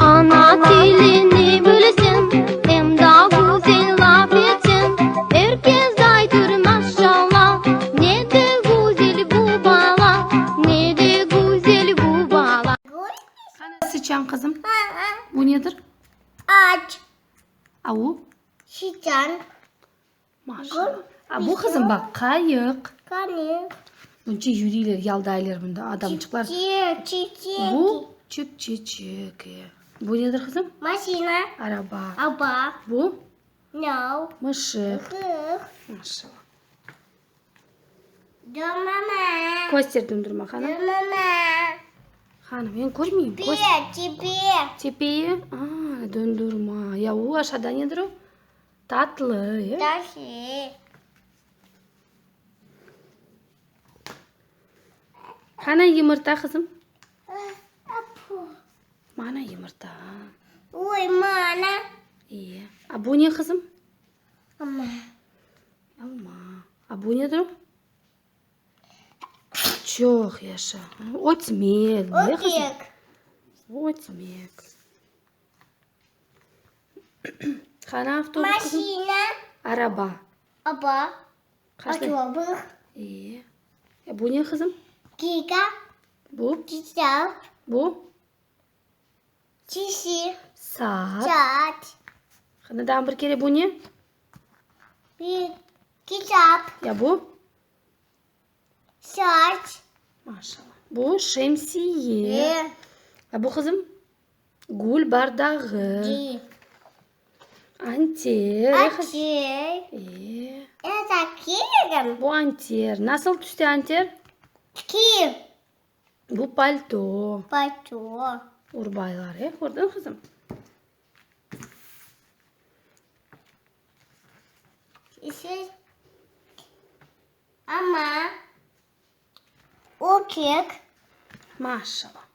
Ana tilini bilseñ, em daa güzel laf etseñ, Er kes aytır, maşalla, ne de güzel bu bala, ne de güzel bu bala. Qana sıçan, qızım? Bu nedir? Aç. A o? Sıçan. Maşallah. A bu, qızım, baq, qayıq. Qayıq. Bunca yürüyler, yaldaylar bunda adamçıqlar. Çiçek, çiçek. Bu çipçeçik. E. Bu nedir, qızım? Maşina. Araba. Araba. Bu? No. Mışıq. Mışıq. Maşallah. Dondurma. Köster dondurma, qana. Dondurma. Qana, men körmeyim. Tepe, tepe. Tepeye? A, dondurma. Ya o aşağıda nedir o? Tatlı, e? Tatlı. Qana yımırta, qızım? Mana yımırta. Oy, mana. İyi. A bu ne, qızım? Alma. Alma. A bu nedir o? Çoq yaşa. Ötmek, ne qızım? Ötmek. Ötmek. Qana avtobus, qızım? Maşina. Araba. Araba. Qaçta? Avtobus. İyi. E, bu ne, qızım? Kika. Bu? Kitap. Bu? Çişi. Saat. Saat. Qana daa bir kere bu ne? Bir kitap. Ya bu? Saat. Maşallah. Bu şemsiye. E. Ya bu, qızım? Gül bardağı. Di. Anter. Anter. E. Это кирem. Bu anter. Nasıl tüste anter? Kir. Bu palto. Palto. Urbaylar, e, kördiñ, qızım? Amma ökek. Maşallah.